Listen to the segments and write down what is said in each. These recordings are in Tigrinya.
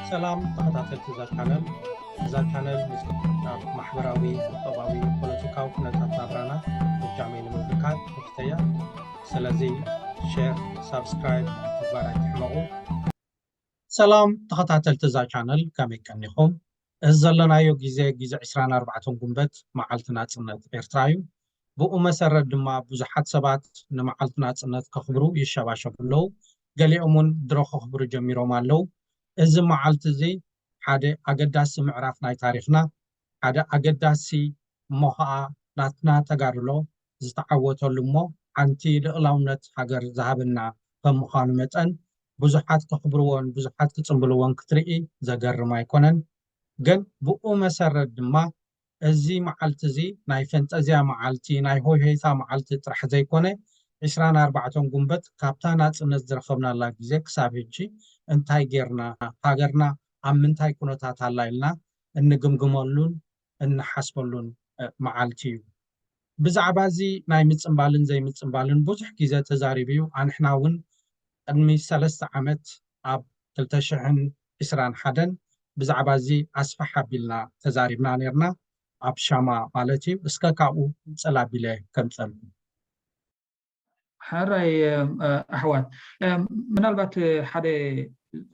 ሰላም ተኸታተልቲ እዛ ቻነል። እዛ ቻነል ምስ ኣብ ማሕበራዊ፣ ቁጠባዊ፣ ፖለቲካዊ ኩነታት ናብራና ፍጃመይ ንምምልካት ንክተያ። ስለዚ ሼር፣ ሳብስክራይብ ምግባር ኣይትሕመቑ። ሰላም ተኸታተልቲ እዛ ቻነል፣ ከመይ ቀኒኹም? እዚ ዘለናዮ ግዜ፣ ግዜ ዕስራን ኣርባዕተን ጉንበት መዓልቲ ናጽነት ኤርትራ እዩ። ብኡ መሰረት ድማ ብዙሓት ሰባት ንመዓልቲ ናጽነት ከኽብሩ ይሸባሸቡ ኣለዉ። ገሊኦም እውን ድሮ ከኽብሩ ጀሚሮም ኣለዉ። እዚ መዓልቲ እዚ ሓደ ኣገዳሲ ምዕራፍ ናይ ታሪኽና፣ ሓደ ኣገዳሲ እሞ ኸኣ ናትና ተጋድሎ ዝተዓወተሉ እሞ ሓንቲ ልእላውነት ሃገር ዝሃበና ከም ምዃኑ መጠን ብዙሓት ከኽብርዎን ብዙሓት ክጽንብልዎን ክትርኢ ዘገርም ኣይኮነን። ግን ብኡ መሰረት ድማ እዚ መዓልቲ እዚ ናይ ፈንጠዝያ መዓልቲ፣ ናይ ሆይሆይታ መዓልቲ ጥራሕ ዘይኮነ፣ ዕስራን ኣርባዕተን ጉንበት ካብታ ናጽነት ዝረኸብናላ ግዜ ክሳብ ሕጂ እንታይ ጌርና፣ ሃገርና ኣብ ምንታይ ኩነታት ኣላ ኢልና እንግምግመሉን እንሓስበሉን፣ እ፣ መዓልቲ እዩ። ብዛዕባ እዚ ናይ ምጽንባልን ዘይምጽንባልን ብዙሕ ግዜ ተዛሪቡ እዩ። ኣንሕና እውን ቅድሚ ሰለስተ ዓመት ኣብ ክልተ ሽሕን ዕስራን ሓደን ብዛዕባ እዚ ኣስፍሕ ኣቢልና ተዛሪብና ነይርና፣ ኣብ ሻማ ማለት እዩ። እስከ ካብኡ ቅጽል ኣቢለ ከምጸልኩም። ሕራይ፣ እ፣ ኣሕዋት፣ እ፣ ምናልባት፣ እ፣ ሓደ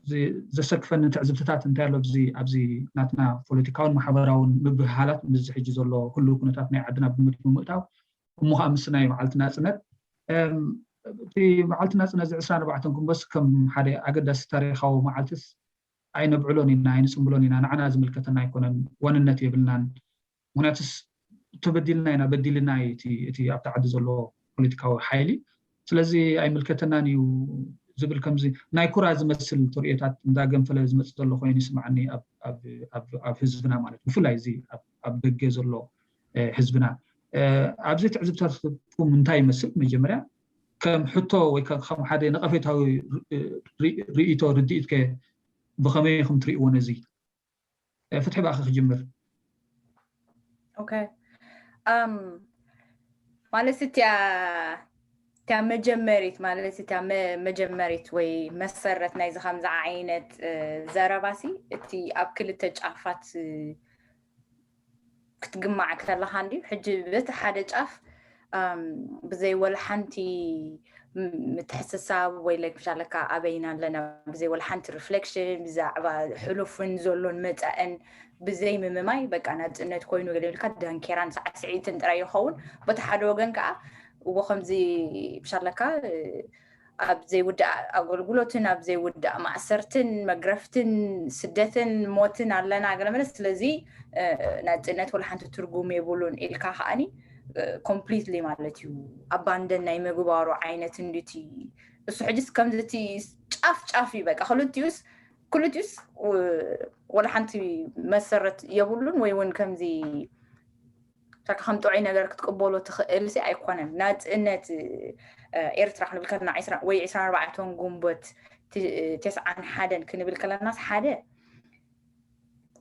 ዚ-፣ ዘሰክፈኒ ትዕዝብትታት እንታይ ኣሎ፣ ኣብዚ፣ ኣብዚ ናትና ፖለቲካውን ማሕበራውን ምብህሃላት፣ ምስዚ ሕጂ ዘሎ ህሉው ኩነታት ናይ ዓድና ግምት ብምእታው፣ እሞ ኸኣ ምስ ናይ መዓልቲ ናጽነት፣ እም፣ እቲ መዓልቲ ናጽነት እዚ ዕስራን ኣርባዕተን ጉንበት ከም ሓደ ኣገዳሲ ታሪኻዊ መዓልትስ ኣይነብዕሎን ኢና፣ ኣይንጽንብሎን ኢና፣ ንዓና ዝምልከተና ኣይኮነን፣ ዋንነት የብልናን። ምኽንያቱስ ተበዲልና ኢና፣ በዲልና እዩ እቲ፣ እቲ ኣብቲ ዓዲ ዘሎ ፖለቲካዊ ሓይሊ። ስለዚ ኣይምልከተናን እዩ ዝብል ከምዚ ናይ ኩራ ዝመስል ተርእዮታት እንዳገንፈለ ዝመጽእ ዘሎ ኮይኑ ይስምዓኒ ኣብ፣ ኣብ፣ ኣብ፣ ኣብ ህዝብና ማለት ብፍላይ እዚ ኣብ፣ ኣብ ደገ ዘሎ፣ እ፣ ህዝብና። እ፣ ኣብዚ ትዕዝብታትኩም እንታይ ይመስል? መጀመርያ ከም ሕቶ ወይ ከ-፣ ከም ሓደ ነቐፌታዊ ር-፣ ር-፣ ርእይቶ ርድኢትከ ብኸመይ ኢኹም ትርእይዎ ነዚ? እ፣ ፍትሒ ብኣኺ ክጅምር። ኦኬ። ኣም፣ ማለት እቲያ፣ እቲያ መጀመሪት፣ ማለት እቲያ መ-፣ መጀመሪት ወይ መሰረት ናይዚ ከምዚ ዓይነት፣ እ፣ ዘረባሲ፣ እቲ ኣብ ክልተ ጫፋት፣ እ፣ ክትግማዕ ከለኻ እንድዩ። ሕጂ በቲ ሓደ ጫፍ፣ ኣም፣ ብዘይ ወላ ሓንቲ ም-፣ ምትሕስሳብ ወይ ለክፍሻ ኣለካ ኣበይና ኣለና፣ ብዘይ ወላ ሓንቲ ሪፍሌክሽን ብዛዕባ ሕሉፍን ዘሎን መጻእን ብዘይ ምምማይ፣ በቃ ናጽነት ኮይኑ ገለ ኢልካ ዳንኬራን ሳዕስዒትን ጥራይ ይኸውን። በቲ ሓደ ወገን ከኣ እዎ ከምዚ ብሻለካ፣ እ፣ ኣብ ዘይውዳእ ኣገልግሎትን ኣብ ዘይውዳእ ማእሰርትን መግረፍትን ስደትን ሞትን ኣለና ገለ መለ። ስለዚ፣ እ፣ ናጽነት ወላ ሓንቲ ትርጉም የብሉን ኢልካ ከኣኒ፣ እ፣ ኮምፕሊትሊ ማለት እዩ ኣባንደን ናይ ምግባሩ ዓይነት እንድቲ እሱ ሕጅስ ከምዚ እቲ ጫፍ ጫፍ እዩ በቃ። ክልቲኡስ፣ ክልቲኡስ፣ እ፣ ወላ ሓንቲ መሰረት የብሉን ወይ እውን ከምዚ ብሻካ ከም ጥዑይ ነገር ክትቅበሎ ትኽእል ሲ ኣይኮነን። ናጽነት፣ እ፣ ኤርትራ ክንብል ከለና ዕስራ ወይ ዕስራን ኣርባዕተን ጉንበት ቲ-፣ ተስዓን ሓደን ክንብል ከለናስ ሓደ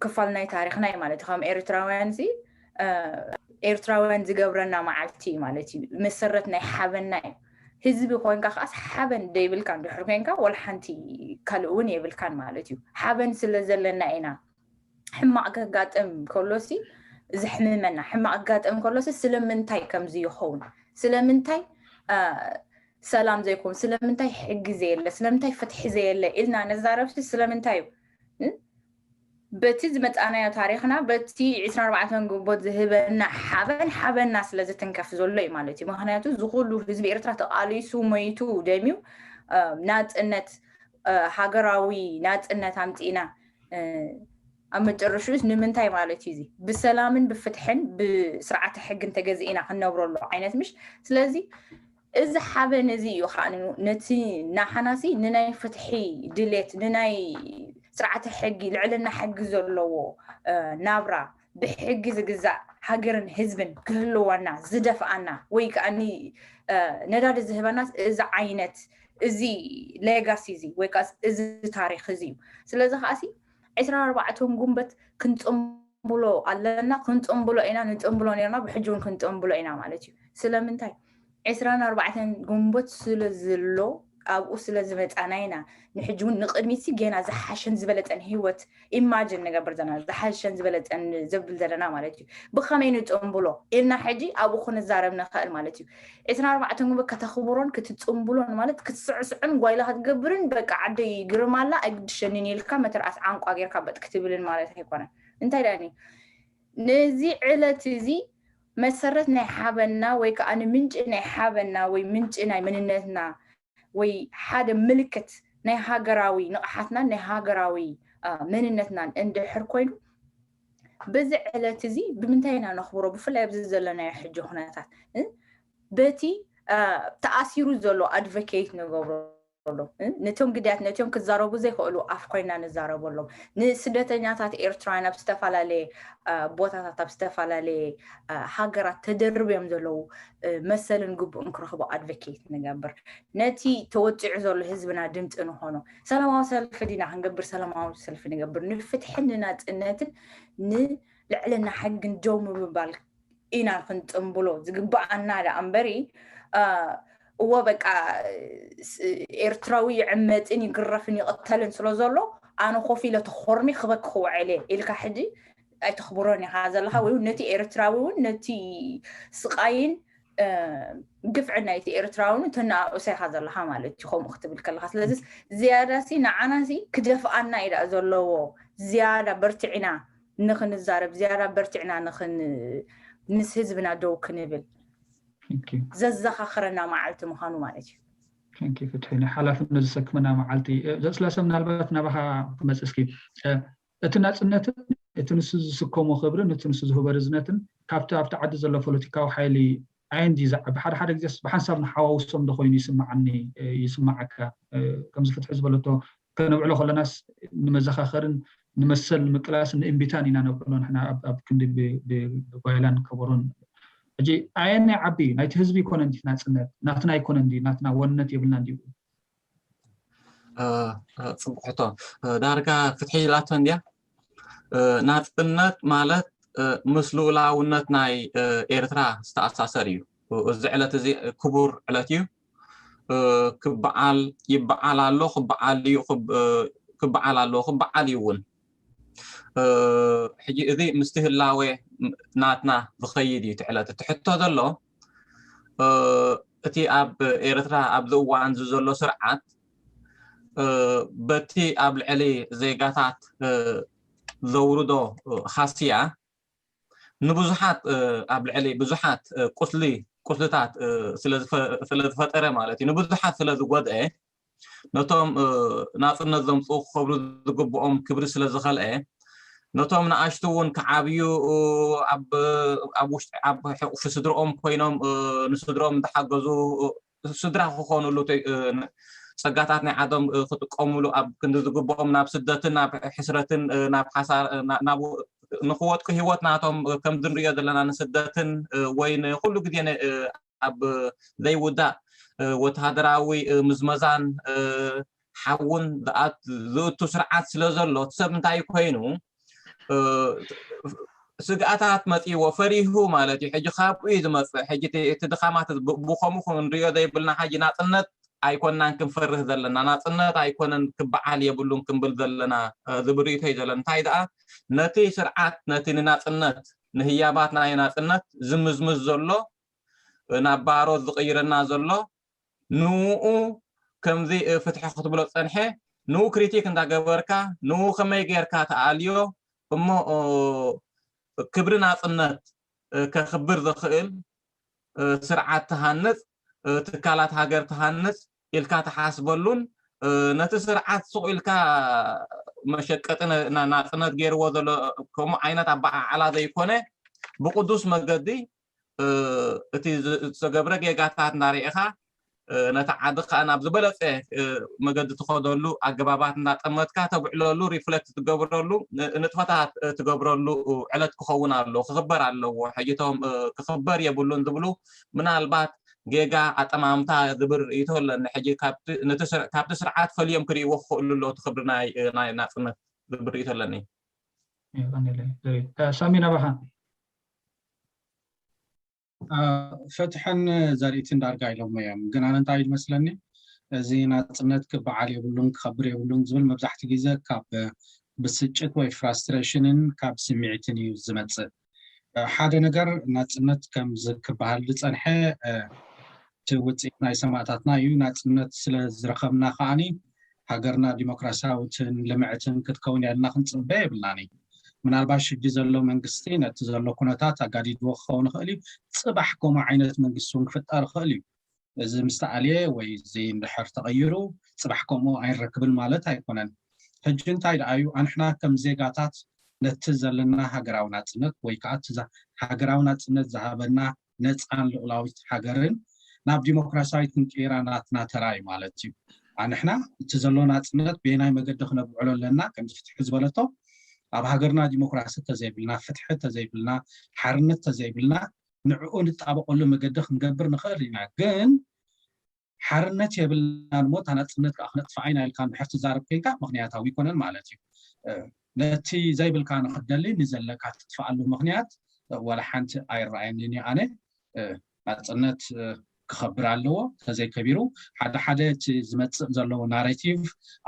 ክፋል ናይ ታሪኽና እዩ ማለት እዩ። ከም ኤርትራውያን ሲ፣ እ፣ ኤርትራውያን ዝገብረና መዓልቲ እዩ ማለት እዩ። መሰረት ናይ ሓበንና እዩ። ህዝቢ ኮንካ ከኣስ ሓበን ደይብልካን ድሕሪ ኮንካ ወላ ሓንቲ ካልእ እውን የብልካን ማለት እዩ። ሓበን ስለ ዘለና ኢና። ሕማቕ ከጋጥም ከሎሲ ዘሕምመና፣ ሕማቕ ክጋጥም ከሎሲ ስለምንታይ ከምዚ ይኸውን? ስለምንታይ፣ እ፣ ሰላም ዘይከውን? ስለምንታይ ሕጊ ዘየለ? ስለምንታይ ፍትሒ ዘየለ? ኢልና ነዛረብሲ ስለምንታይ እዩ? እ? በቲ ዝመጻእናዮ ታሪኽና፣ በቲ ዕስራን ኣርባዕተን ግንቦት ዝህበና ሓበን፣ ሓበንና ስለ ዝትንከፍ ዘሎ እዩ ማለት እዩ። ምኽንያቱ እዚ ኩሉ ህዝቢ ኤርትራ ተቓሊሱ፣ ሞይቱ፣ ደምዩ፣ እ፣ ናጽነት፣ እ፣ ሃገራዊ ናጽነት ኣምጺእና፣ እ፣ ኣብ መጨረሽኡስ ንምንታይ ማለት እዩ እዚ? ብሰላምን ብፍትሕን ብስርዓተ ሕግን ተገዚእና ክንነብረሉ ዓይነት ምሽ? ስለዚ እዚ ሓበን እዚ እዩ ኸኣ ን-፣ ነቲ ናሓናሲ ንናይ ፍትሒ ድሌት፣ ንናይ ስርዓተ ሕጊ፣ ልዕልና ሕጊ ዘለዎ፣ እ፣ ናብራ፣ ብሕጊ ዝግዛእ ሃገርን ህዝብን ክህልወና ዝደፍኣና ወይ ከኣኒ፣ እ፣ ነዳዲ ዝህበናስ እዚ ዓይነት፣ እዚ ሌጋሲ እዚ ወይ ከኣስ እዚ ታሪኽ እዚ እዩ። ስለዚ ከኣሲ ዕስራን ኣርባዕተን ጉንበት ክንጽንብሎ ኣለና፣ ክንጽንብሎ ኢና፣ ንጽንብሎ ነርና፣ ብሕጂ እውን ክንጽንብሎ ኢና ማለት እዩ። ስለምንታይ? ዕስራን ኣርባዕተን ጉንበት ስለ ዘሎ ኣብኡ ስለ ዝመፃና ኢና። ንሕጂ እውን ንቕድሚት ሲ ገና ዝሓሸን ዝበለፀን ህይወት ኢማጅን ንገብር ዘለና፣ ዝሓሸን ዝበለፀን ዘብል ዘለና ማለት እዩ። ብኸመይ ንፅንብሎ ኢልና ሕጂ ኣብኡ ክንዛረብ ንኽእል ማለት እዩ። ዕስራን ኣርባዕተን ግንቦት ከተኽብሮን ክትፅንብሎን ማለት ክትስዕስዕን ጓይላ ክትገብርን በቃ ዓደይ ግርም ኣላ ኣይግድሸንን ኢልካ መተርኣስ ዓንቋ ጌርካ በጥ ክትብልን ማለት ኣይኮነን። እንታይ ደኣኒ ነዚ ዕለት እዚ መሰረት ናይ ሓበንና ወይ ከዓ ንምንጪ ናይ ሓበንና ወይ ምንጪ ናይ መንነትና ወይ ሓደ ምልክት ናይ ሃገራዊ ንቕሓትናን ናይ ሃገራዊ መንነትናን እንድሕር ኮይኑ በዚ ዕለት እዚ ብምንታይ ኢና ነኽብሮ? ብፍላይ ኣብዚ ዘለናዮ ሕጂ ኩነታት በቲ ተኣሲሩ ዘሎ ኣድቮኬት ንገብረሎም፣ ነቶም ግዳያት ነቶም ክዛረቡ ዘይክእሉ ኣፍ ኮይና ንዛረበሎም፣ ንስደተኛታት ኤርትራውያን ኣብ ዝተፈላለየ ቦታታት ኣብ ዝተፈላለየ ሃገራት ተደርብዮም ዘለዉ መሰልን ግቡእን ክረኽቡ ኣድቮኬት ንገብር። ነቲ ተወፂዑ ዘሎ ህዝብና ድምፂ ንኾኖ። ሰላማዊ ሰልፊ ዲና ክንገብር? ሰላማዊ ሰልፊ ንገብር። ንፍትሕን ንናፅነትን ንልዕልና ሕግን ደው ምባል ኢና ክንፅንብሎ ዝግባኣና ደኣ እምበሪ እዎ በቃ ኤርትራዊ ይዕመፅን ይግረፍን ይቕተልን ስለ ዘሎ ኣነ ኮፍ ኢለ ተኾርሚ ክበኪ ክውዕል እየ ኢልካ ሕጂ ኣይተኽብሮን ኢኻ ዘለኻ ወይ እውን ነቲ ኤርትራዊ እውን ነቲ ስቓይን ግፍዕን ናይቲ ኤርትራዊ እውን ተነኣእሶ ኢኻ ዘለኻ ማለት እዩ ከምኡ ክትብል ከለኻ። ስለዚ ዝያዳ ሲ ንዓና ሲ ክደፍኣና እዩ ደኣ ዘለዎ ዝያዳ በርትዕና ንኽንዛረብ ዝያዳ በርቲዕና ንኽን ምስ ህዝብና ደው ክንብል ዘዘኻኽረና መዓልቲ ምዃኑ ማለት እዩ። ፍትሒ ናይ ሓላፍነት ዝሰክመና መዓልቲ። ዘስላሰ ምናልባት ናባኻ ክመፅእ እስኪ እቲ ናፅነትን እቲ ንሱ ዝስከሞ ክብርን እቲ ንሱ ዝህቦ ርዝነትን ካብቲ ኣብቲ ዓዲ ዘሎ ፖለቲካዊ ሓይሊ ኣየንዲ ዝዓቢ ሓደ ሓደ ግዜስ ብሓንሳብ ንሓዋውሶም ዶ ኮይኑ ይስምዓኒ ይስምዓካ ከምዚ ፍትሒ ዝበለቶ ከነብዕሎ ከለናስ ንመዘኻኸርን ንመሰል ንምቅላስን ንእምቢታን ኢና ነብዕሎ ንሕና ኣብ ክንዲ ብጓይላን ከበሮን። ሕጂ ኣየናይ ዓቢ ናይቲ ህዝቢ ይኮነ እንዲ ናፅነት ናትና ይኮነ እንዲ ናትና ወንነት የብልና እንዲዩ። ፅቡቅ ሕቶ። ዳርጋ ፍትሒ ኢላቶ እንድያ። ናፅነት ማለት ምስ ልኡላውነት ናይ ኤርትራ ዝተኣሳሰር እዩ። እዚ ዕለት እዚ ክቡር ዕለት እዩ። ክበዓል ይበዓል ኣሎ፣ ክበዓል እዩ፣ ክበዓል ኣሎ፣ ክበዓል እዩ እውን። ሕጂ እዚ ምስቲ ህላዌ ናትና ዝኸይድ እዩ። እቲ ዕለት እቲ ሕቶ ዘሎ እቲ ኣብ ኤርትራ ኣብዚ እዋን እዚ ዘሎ ስርዓት በቲ ኣብ ልዕሊ ዜጋታት ዘውርዶ ሃስያ ንብዙሓት ኣብ ልዕሊ ብዙሓት ቁስሊ ቁስልታት ስለ ዝፈጠረ ማለት እዩ ንብዙሓት ስለ ዝጎድአ ነቶም ናፅነት ዘምፅኡ ክኸብሩ ዝግብኦም ክብሪ ስለ ዝኸልአ ነቶም ንኣሽቱ እውን ክዓብዩ ኣብ ውሽጢ ኣብ ሕቁፊ ስድርኦም ኮይኖም ንስድሮም እንዳሓገዙ ስድራ ክኾኑሉ ጸጋታት ናይ ዓዶም ክጥቀሙሉ ኣብ ክንዲ ዝግብኦም ናብ ስደትን ናብ ሕስረትን ናብ ሓሳር ንክወጥቁ ህይወት ናቶም ከምዚ ንሪኦ ዘለና ንስደትን ወይ ንኩሉ ግዜ ኣብ ዘይውዳእ ወተሃደራዊ ምዝመዛን ሓውን ዝእቱ ስርዓት ስለ ዘሎ እቲ ሰብ እንታይ ኮይኑ ስግኣታት መፅዎ ፈሪሁ ማለት እዩ። ሕጂ ካብኡ እዩ ዝመፅእ። ሕጂ እቲ ድኻማት ብኸምኡ ክንሪኦ ዘይብልና ሕጂ ናፅነት ኣይኮናን ክንፈርህ ዘለና ናፅነት ኣይኮነን ክበዓል የብሉን ክንብል ዘለና ዝብል ርእቶ እዩ ዘለና። እንታይ ደኣ ነቲ ስርዓት ነቲ ንናፅነት ንህያባት ናይ ናፅነት ዝምዝምዝ ዘሎ ናብ ባሮት ዝቕይረና ዘሎ ንኡ ከምዚ ፍትሒ ክትብሎ ፀንሐ ንኡ ክሪቲክ እንዳገበርካ ንኡ ከመይ ጌርካ ተኣልዮ እሞ ክብሪ ናፅነት ከኽብር ዝኽእል ስርዓት ትሃንፅ ትካላት ሃገር ትሃንፅ ኢልካ ትሓስበሉን ነቲ ስርዓት ሱቕ ኢልካ መሸቀጢ ናፅነት ገይርዎ ዘሎ ከምኡ ዓይነት ኣበዓዕላ ዘይኮነ ብቅዱስ መገዲ እቲ ዝተገብረ ጌጋታት እናርኢኻ ነቲ ዓዲ ከዓ ናብ ዝበለፀ መገዲ ትኸደሉ ኣገባባት እናጠመትካ ተብዕለሉ ሪፍለክት ትገብረሉ ንጥፈታት ትገብረሉ ዕለት ክኸውን ኣለዎ ክኽበር ኣለዎ ሕጅቶም ክኽበር የብሉን ዝብሉ ምናልባት ጌጋ ኣጠማምታ ዝብል ርእይቶ ኣለኒ ሕጂ ካብቲ ስርዓት ፈልዮም ክርእይዎ ክኽእሉ ኣለዎ እቲ ክብሪ ናይ ናፅነት ዝብል ርእይቶ ኣለኒ ሳሚ ናባኻ ፍትሕን ዘርእትን ዳርጋ ኢሎሞ እዮም ግን ኣነ እንታይ ይመስለኒ እዚ ናፅነት ክበዓል የብሉን ክኸብር የብሉን ዝብል መብዛሕትኡ ግዜ ካብ ብስጭት ወይ ፍራስትሬሽንን ካብ ስምዒትን እዩ ዝመፅእ። ሓደ ነገር ናፅነት ከም ዝክበሃል ዝፀንሐ እቲ ውፅኢት ናይ ሰማእታትና እዩ። ናፅነት ስለ ዝረኸብና ከዓኒ ሃገርና ዲሞክራሲያዊትን ልምዕትን ክትከውን ያልና ክንፅበ የብልናን እዩ። ምናልባሽ ሕጂ ዘሎ መንግስቲ ነቲ ዘሎ ኩነታት ኣጋዲድዎ ክኸውን ይኽእል እዩ። ፅባሕ ከምኡ ዓይነት መንግስቲ እውን ክፍጠር ይኽእል እዩ። እዚ ምስ ተኣልየ ወይ እዚ እንድሕር ተቐይሩ ፅባሕ ከምኡ ኣይንረክብን ማለት ኣይኮነን። ሕጂ እንታይ ደኣ እዩ ኣንሕና ከም ዜጋታት ነቲ ዘለና ሃገራዊ ናፅነት ወይ ከዓ እቲ ሃገራዊ ናፅነት ዝሃበና ነፃን ልኡላዊት ሃገርን ናብ ዲሞክራሲያዊት ክንቅይራ ናትና ተራ እዩ ማለት እዩ። ኣንሕና እቲ ዘሎ ናፅነት በየናይ መገዲ ክነብዕሎ ኣለና ከምዚ ፍትሒ ዝበለቶ ኣብ ሃገርና ዲሞክራሲ ተዘይብልና ፍትሒ ተዘይብልና ሓርነት ተዘይብልና ንዕኡ ንጣበቀሉ መገዲ ክንገብር ንኽእል ኢና ግን ሓርነት የብልናን እሞ እታ ናፅነት ከዓ ክነጥፍኣ ኢና ኢልካ እንድሕር ትዛረብ ኮይንካ ምክንያታዊ ይኮነን ማለት እዩ። ነቲ ዘይብልካ ንክትደሊ ንዘለካ ትጥፍኣሉ ምክንያት ዋላ ሓንቲ ኣይረኣየንን እዩ ኣነ ናፅነት ክኸብር ኣለዎ ተዘይከቢሩ ሓደ ሓደ እቲ ዝመፅእ ዘለዉ ናሬቲቭ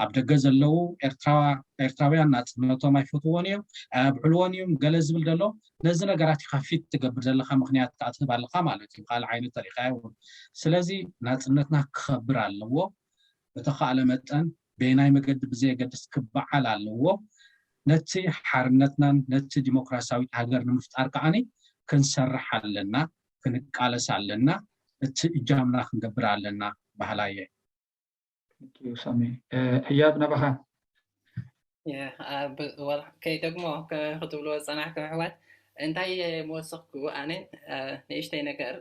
ኣብ ደገ ዘለዉ ኤርትራውያን ናፅነቶም ኣይፈትዎን እዮም ኣየብዕልዎን እዮም ገለ ዝብል ዘሎ ነዚ ነገራት ኢካ ፊት ትገብር ዘለካ ምክንያት ከዓ ትህብ ኣለካ ማለት እዩ ካልእ ዓይነት ተሪካ እውን ስለዚ ናፅነትና ክኸብር ኣለዎ ብተካእለ መጠን በየናይ መገዲ ብዘየገድስ ክበዓል ኣለዎ ነቲ ሓርነትናን ነቲ ዲሞክራሲያዊት ሃገር ንምፍጣር ከዓኒ ክንሰርሕ ኣለና ክንቃለስ ኣለና እቲ እጃምና ክንገብር ኣለና ባህላየ ሳሚ ህያብ ናባኻ ከይ ደግሞ ክትብልዎ ዝፀናሕኩም ኣሕዋት እንታይ ምወሰኽኩ ኣነ ንእሽተይ ነገር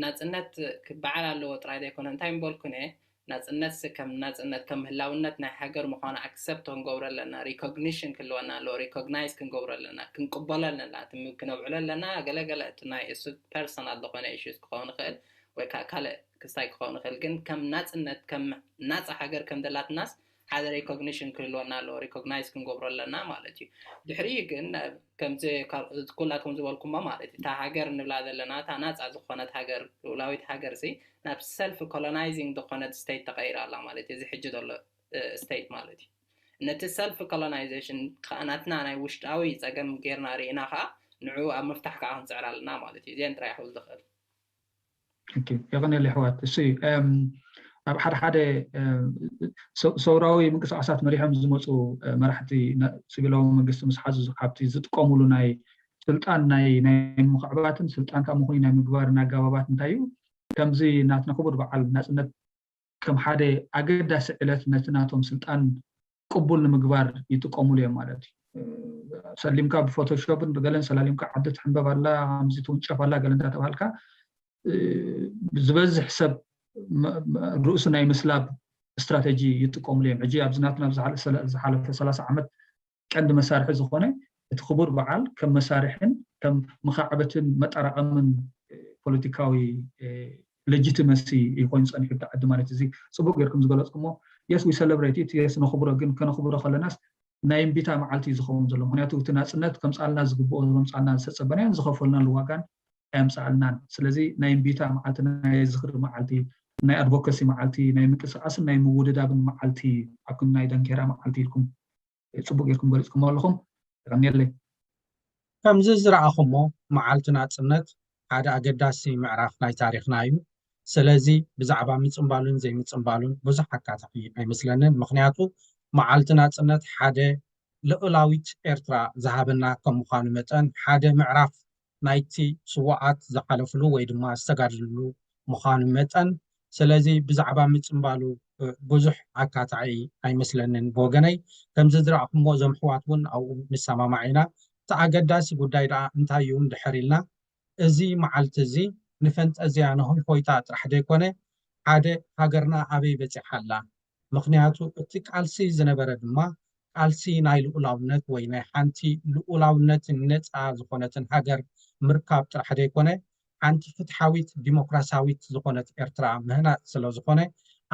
ናፅነት ክበዓል ኣለዎ ጥራይ ዘይኮነ እንታይ ምበልኩን እየ ናፅነት ከም ናፅነት ከም ህላውነት ናይ ሃገር ምኳኑ ኣክሰፕት ክንገብሮ ኣለና ሪኮግኒሽን ክህልወና ኣለዎ ሪኮግናይዝ ክንገብሮ ኣለና ክንቅበሎ ኣለና ክነብዕሎ ኣለና ገለገለ እቲ ናይ እሱ ፐርሰናል ዝኾነ ኢሹስ ክኸውን ይኽእል ወይ ከዓ ካልእ ክስታይ ክኸውን ይኽእል ግን ከም ናፅነት ከም ናፃ ሃገር ከም ዘላትናስ ሓደ ሪኮግኒሽን ክህልወና ኣለዎ ሪኮግናይዝ ክንገብሮ ኣለና ማለት እዩ ድሕሪኡ ግን ከምዚ ኩላትኩም ዝበልኩሞ ማለት እዩ እታ ሃገር ንብላ ዘለና እታ ናፃ ዝኾነት ሃገር ልኡላዊት ሃገር ሲ ናብ ሰልፍ ኮሎናይዚንግ ዝኾነት ስቴት ተቀይራ ኣላ ማለት እዩ እዚ ሕጂ ዘሎ ስቴት ማለት እዩ ነቲ ሰልፍ ኮሎናይዜሽን ከዓ ናትና ናይ ውሽጣዊ ፀገም ጌርና ርኢና ከዓ ንዕኡ ኣብ ምፍታሕ ከዓ ክንፅዕር ኣለና ማለት እዩ እዚአን ጥራይ ክብል ዝኽእል የቐንየለይ ኣሕዋት እሱ እዩ ኣብ ሓደ ሓደ ሰውራዊ ምንቅስቃሳት መሪሖም ዝመፁ መራሕቲ ሲቪላዊ መንግስቲ ምስ ሓዙ ካብቲ ዝጥቀሙሉ ናይ ስልጣን ናይ ናይ ምኽዕባትን ስልጣን ካብ ምኹኑ ናይ ምግባርን ኣጋባባት እንታይ እዩ ከምዚ ናትና ክቡር በዓል ናፅነት ከም ሓደ ኣገዳሲ ዕለት ነቲ ናቶም ስልጣን ቅቡል ንምግባር ይጥቀሙሉ እዮም ማለት እዩ ሰሊምካ ብፎቶሾፕን ብገለን ሰላሊምካ ዓዲ ትሕንበብ ኣላ ከምዚ ትውንጨፍ ኣላ ገለ እንዳተባሃልካ ዝበዝሕ ሰብ ርእሱ ናይ ምስላብ ስትራተጂ ይጥቀሙሉ እዮም ሕጂ ኣብዚ ናትና ዝሓለፈ ሰላሳ ዓመት ቀንዲ መሳርሒ ዝኾነ እቲ ክቡር በዓል ከም መሳርሕን ከም መኻዕበትን መጠራቐምን ፖለቲካዊ ሌጂቲመሲ ይኮይኑ ፀኒሑ ብቲ ዓዲ ማለት እዚ ፅቡቅ ጌርኩም ዝገለፅኩሞ yes we celebrate it yes ነኽብሮ ግን ከነኽብሮ ከለናስ ናይ እምቢታ መዓልቲ እዩ ዝኸውን ዘሎ ምክንያቱ እቲ ናፅነት ከምፃልና ዝግብኦ ከምፃልና ዝተፀበናዮን ዝኸፈልናሉ ዋጋን ኣየምፃኣልናን ስለዚ ናይ እምቢታ መዓልቲ ናይ ዝኽሪ መዓልቲ ናይ ኣድቮካሲ መዓልቲ ናይ ምንቅስቃስን ናይ ምውድዳብን መዓልቲ ኣብ ክንዲ ናይ ዳንኬራ መዓልቲ ኢልኩም ፅቡቅ ጌርኩም ገሊፅኩም ኣለኹም የቀንየለይ ከምዚ ዝረኣኹሞ መዓልቲ ናፅነት ሓደ ኣገዳሲ ምዕራፍ ናይ ታሪኽና እዩ። ስለዚ ብዛዕባ ምፅምባሉን ዘይምፅምባሉን ብዙሕ ኣካታዒ ኣይመስለንን። ምኽንያቱ መዓልቲ ናፅነት ሓደ ልኡላዊት ኤርትራ ዝሃበና ከም ምዃኑ መጠን ሓደ ምዕራፍ ናይቲ ስዉኣት ዝሓለፍሉ ወይ ድማ ዝተጋደልሉ ምዃኑ መጠን ስለዚ ብዛዕባ ምፅምባሉ ብዙሕ ኣካታዒ ኣይመስለንን ብወገነይ። ከምዚ ዝረኣኹሞ እዞም ኣሕዋት እውን ኣብኡ ንሰማማዕ ኢና። እቲ ኣገዳሲ ጉዳይ ደኣ እንታይ እዩ እንድሕር ኢልና፣ እዚ መዓልቲ እዚ ንፈንጠዝያ ንሆይሆይታ ጥራሕ ዘይኮነ፣ ሓደ ሃገርና ኣበይ በፂሓ ኣላ? ምኽንያቱ እቲ ቃልሲ ዝነበረ ድማ ቃልሲ ናይ ልኡላውነት ወይ ናይ ሓንቲ ልኡላውነትን ነፃ ዝኾነትን ሃገር ምርካብ ጥራሕ ዘይኮነ፣ ሓንቲ ፍትሓዊት ዲሞክራሲያዊት ዝኾነት ኤርትራ ምህናፅ ስለ ዝኾነ፣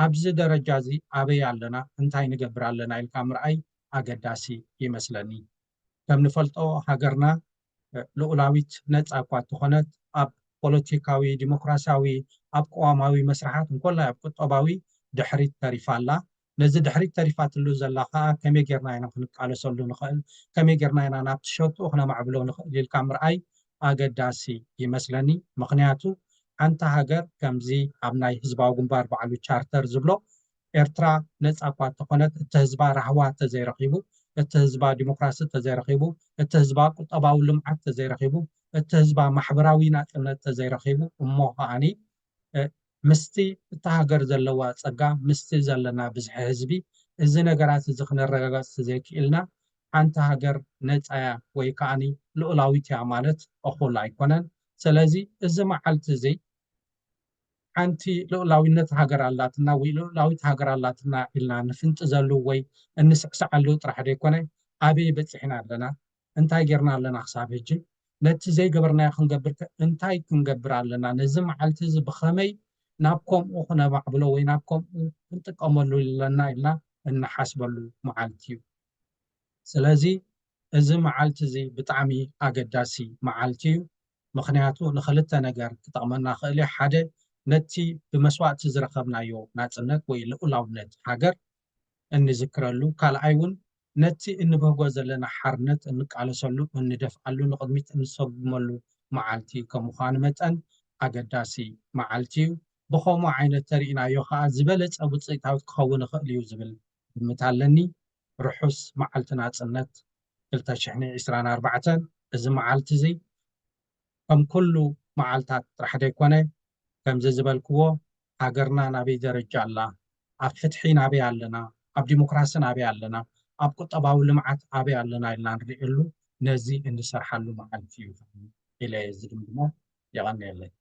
ኣብዚ ደረጃ እዚ ኣበይ ኣለና፣ እንታይ ንገብር ኣለና ኢልካ ምርኣይ ኣገዳሲ ይመስለኒ። ከም ንፈልጦ ሃገርና ልኡላዊት ነፃ እኳ እንተኾነት፣ ኣብ ፖለቲካዊ፣ ዲሞክራሲያዊ፣ ኣብ ቅዋማዊ መስርሓት እንኮላይ ኣብ ቁጠባዊ ድሕሪት ተሪፋ ኣላ። ነዚ ድሕሪት ተሪፋትሉ ዘላ ከዓ ከመይ ጌርና ኢና ክንቃለሰሉ ንኽእል፣ ከመይ ጌርና ኢና ናብቲ ሸትኡ ክነማዕብሎ ንኽእል ኢልካ ምርኣይ ኣገዳሲ ይመስለኒ። ምኽንያቱ ሓንቲ ሃገር ከምዚ ኣብ ናይ ህዝባዊ ግንባር ባዕሉ ቻርተር ዝብሎ ኤርትራ ነፃ እኳ እንተኾነት እቲ ህዝባ ራህዋ ተዘይረኺቡ፣ እቲ ህዝባ ዲሞክራሲ ተዘይረኺቡ፣ እቲ ህዝባ ቁጠባዊ ልምዓት ተዘይረኺቡ፣ እቲ ህዝባ ማሕበራዊ ናፅነት ተዘይረኺቡ እሞ ከዓኒ ምስቲ እታ ሃገር ዘለዋ ፀጋ ምስቲ ዘለና ብዝሒ ህዝቢ እዚ ነገራት እዚ ክነረጋጋፅ ዘይክእልና ሓንቲ ሃገር ነፃያ ወይ ከዓኒ ልኡላዊት እያ ማለት እኹል ኣይኮነን። ስለዚ እዚ መዓልቲ እዚ ሓንቲ ልኡላዊነት ሃገር ኣላትና ወይ ልኡላዊት ሃገር ኣላትና ኢልና ንፍንጥዘሉ ወይ እንስዕስዓሉ ጥራሕ ዘይኮነ ኣበይ በፂሕና ኣለና፣ እንታይ ጌርና ኣለና ክሳብ ሕጂ፣ ነቲ ዘይገበርናዮ ክንገብር ከ እንታይ ክንገብር ኣለና፣ ነዚ መዓልቲ እዚ ብኸመይ ናብ ከምኡ ክነማዕብሎ ወይ ናብ ከምኡ ክንጥቀመሉ ኣለና ኢልና እንሓስበሉ መዓልቲ እዩ። ስለዚ እዚ መዓልቲ እዚ ብጣዕሚ ኣገዳሲ መዓልቲ እዩ። ምኽንያቱ ንኽልተ ነገር ክጠቕመና ክእል እዩ። ሓደ ነቲ ብመስዋእቲ ዝረኸብናዮ ናፅነት ወይ ልኡላውነት ሃገር እንዝክረሉ፣ ካልኣይ እውን ነቲ እንብህጎ ዘለና ሓርነት እንቃለሰሉ፣ እንደፍዓሉ፣ ንቕድሚት እንሰጉመሉ መዓልቲ ከም ምዃኑ መጠን ኣገዳሲ መዓልቲ እዩ። ብኸምኡ ዓይነት ተሪእናዮ ከዓ ዝበለፀ ውፅኢታዊ ክኸውን ይኽእል እዩ ዝብል ግምት ኣለኒ። ርሑስ መዓልቲ ናፅነት ክልተ ሽሕን ዕስራን ኣርባዕተን። እዚ መዓልቲ እዚ ከም ኩሉ መዓልታት ጥራሕ ዘይኮነ፣ ከምዚ ዝበልክዎ ሃገርና ናበይ ደረጃ ኣላ፣ ኣብ ፍትሒ ናበይ ኣለና፣ ኣብ ዲሞክራሲ ናበይ ኣለና፣ ኣብ ቁጠባዊ ልምዓት ኣበይ ኣለና ኢልና ንርእየሉ ነዚ እንሰርሓሉ መዓልቲ እዩ ኢለ ዝድምድሞ። የቐንየለይ።